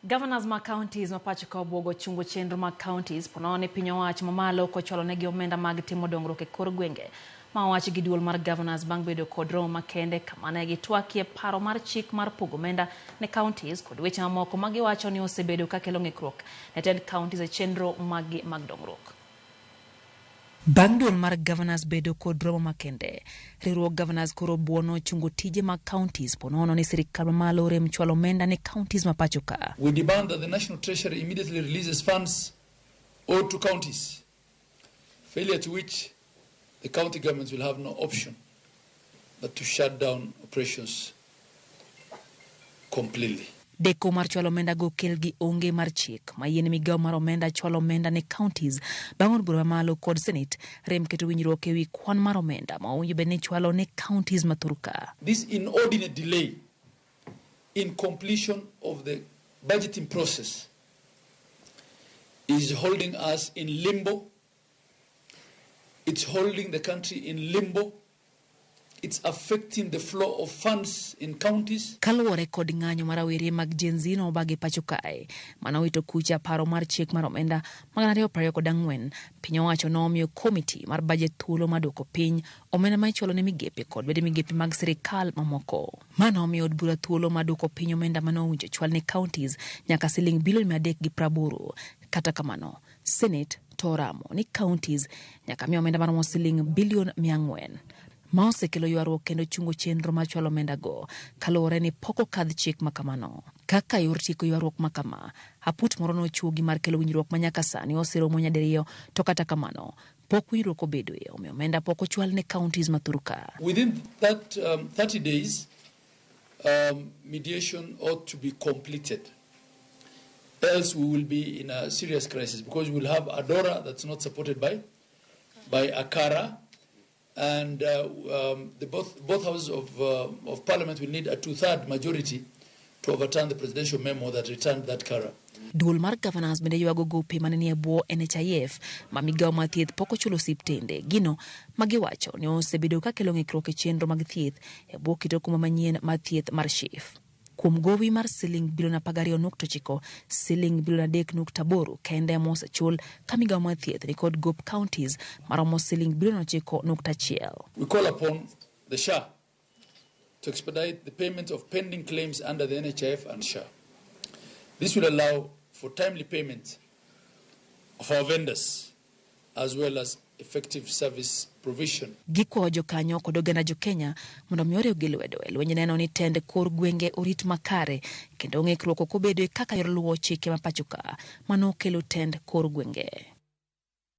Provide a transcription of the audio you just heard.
Governors mag counties ma pacho ka obwogo chungo chenro mag counties ponono ni piny owacho mamalo kochwalo negi omenda mag timo dongruok e kor gwenge. Ma owach gi duol mar governors bang' bedo kod romo makende kama ne gitwakie paro mar chik mar pogo omenda ne counties kod weche mamoko ma giwacho ni osebedo ka kelo ng'ikruok ne tend counties e chenro maggi mag dongruok. Bang' duol mar governors bedo kod romo makende, riwruog governors koro buono chungo tije mag counties ponono ni sirikal mamalo orem chwalo omenda ne counties ma pacho ka. We demand that the National Treasury immediately releases funds owed to counties, failure to which the county governments will have no option but to shut down operations completely. Deko mar chwalo omenda go kel gi onge mar chik ma yiene migawo mar omenda chwalo omenda ne counties bang' od bura mamalo kod senate rem keto winjruok ewi kwan mar omenda ma owinjo bed ni chwalo ne counties ma thurka. This inordinate delay in completion of the budgeting process is holding us in limbo. It's holding the country in limbo. It's affecting the flow of funds in counties. Kaluwore kod ng'anyo mar rawere mag Gen Z nobagi pacho kae, mano wito kucha paro mar chik mar omenda mag 2024, piny owacho nomiyo komiti mar bajet thuolo mar duoko piny omenda ma ichwalo ne migepe kod bede migepe mag sirikal mamoko. Ma nomiyo od bura thuolo mar duoko piny omenda mane owinjo chwal ne counties nyaka siling bilion 380. Kata kamano, Senate to oramo ni counties nyaka mi omenda maromo siling bilion 400 ma osekelo ywaruok kendo chungo chenro mar chwalo omenda go kaluwore ni pok okadh chik ma kamano. Kaka yor tieko ywaruok ma kama, aput moro nochuogi mar kelo winjruok ma nyaka sani oseromo nyadiriyo to kata kamano pok winjruok obedoe omiyo omenda pok ochwal ne counties ma thurka. Within that 30 days, mediation ought to be completed. Else we will be in a serious crisis because we'll have Adora that's not supported by Akara, and the both houses of parliament will need a two-third majority to overturn the presidential memo that returned that Kara. Duol mar governors bende ywago gope mane nie bwo NHIF ma migawo mar thieth pok ochulo osiptende. Gino ma giwacho ni osebedo ka kelo ng'ikruok e chenro mag thieth e bwo kit okumba manyien mar thieth mar SHIF. Kuom gowi mar siling bilion 12.9, siling bilion 3.8 kende ema osechul ka migawo mar thieth nikod gop counties maromo siling bilion 9.1. We call upon the SHA to expedite the payment of pending claims under the NHIF and SHA. This will allow for timely payment of our vendors as well as effective service provision. Gikwayo jokanyo kod oganda jo Kenya mondo mi oriwgi lwedo e lweny neno ni tend kor gwenge orit makare kendo ng'ikruok ok obedoe kaka yor luwo chike ma pacho ka mano kelo tend kor gwenge.